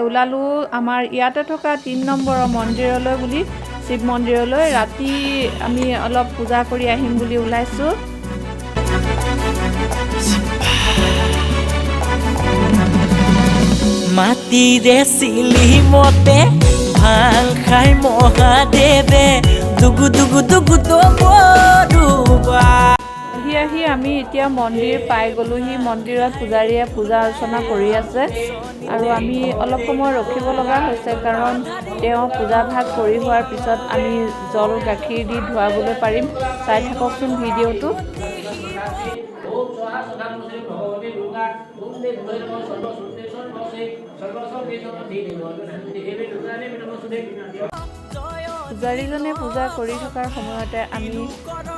ওলালোঁ আমাৰ ইয়াতে থকা 3 নম্বৰৰ মন্দিৰলৈ বুলি, শিৱ মন্দিৰলৈ। ৰাতি আমি অলপ পূজা কৰি আহিম বুলি ওলাইছোঁ। মাটিৰে চিলিমতে ভাং খাই মহাদেৱে দুগু দুগু দুগু দবৰুবা। আহি আহি আমি এতিয়া মন্দিৰ পাই গ'লোহি। মন্দিৰত পূজাৰীয়ে পূজা অৰ্চনা কৰি আছে আৰু আমি অলপ সময় ৰখিব লগা হৈছে, কাৰণ তেওঁ পূজা ভাগ কৰি হোৱাৰ পিছত আমি জল গাখীৰ দি ধুৱাবলৈ পাৰিম। চাই থাককচোন ভিডিঅ'টো। ওম স্বাহা সদা নমস্তে ভগবতী দুৰ্গা, ওম দেৱ নমঃ সৰ্বসুন্দে সৰ্বসে সৰ্বসন্দে সৰ্বধি দেৱী দুৰ্গা দেৱী নমস্তে। পূজাৰীজনে পূজা কৰি থকাৰ সময়তে আমি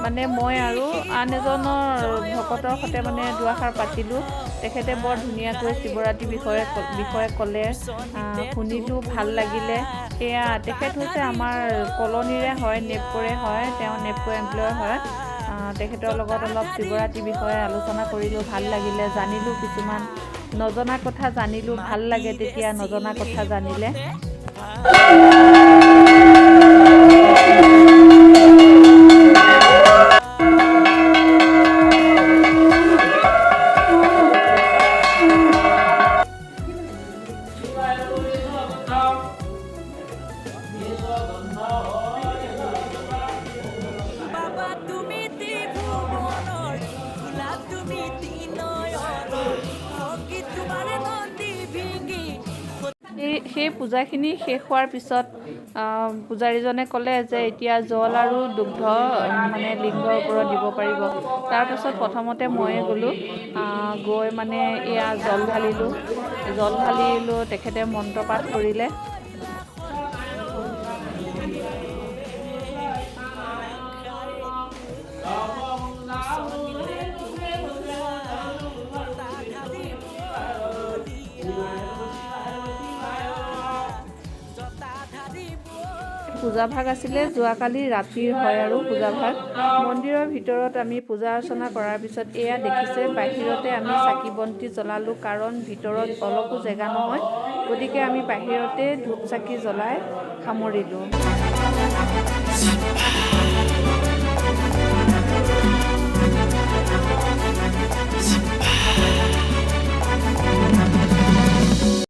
মানে মই আৰু আন এজনৰ ভকতৰ সৈতে মানে দুআষাৰ পাতিলোঁ। তেখেতে বৰ ধুনীয়াকৈ শিৱৰাত্ৰিৰ বিষয়ে ক'লে, শুনিলোঁ, ভাল লাগিলে। সেয়া তেখেত হৈছে আমাৰ কলনীৰে হয়, নেপক'ৰে হয়। তেওঁ নেপকো এমপ্লয় হয়। তেখেতৰ লগত অলপ শিৱৰাত্ৰিৰ বিষয়ে আলোচনা কৰিলোঁ, ভাল লাগিলে, জানিলোঁ, কিছুমান নজনা কথা জানিলোঁ। ভাল লাগে তেতিয়া নজনা কথা জানিলে। শিৱায় নমঃ। বাবা, তুমি ত্ৰিভুৱনৰ খোলা, তুমি ত্ৰিনয়নৰ সখী, তোমাৰ নন্দী ভিঙি। সেই পূজাখিনি শেষ হোৱাৰ পিছত পূজাৰীজনে ক'লে যে এতিয়া জল আৰু দুগ্ধ মানে লিংগৰ ওপৰত দিব পাৰিব। তাৰপাছত প্ৰথমতে ময়ে গ'লোঁ। গৈ মানে এয়া জল ঢালিলোঁ। জল ঢালিলোঁ, তেখেতে মন্ত্ৰ পাঠ কৰিলে। পূজাভাগ আছিলে যোৱাকালি ৰাতিৰ হয় আৰু পূজাভাগ। মন্দিৰৰ ভিতৰত আমি পূজা অৰ্চনা কৰাৰ পিছত এয়া দেখিছে, বাহিৰতে আমি চাকি বন্তি জ্বলালোঁ, কাৰণ ভিতৰত অলপো জেগা নহয়। গতিকে আমি বাহিৰতে ধূপ চাকি জ্বলাই সামৰিলোঁ।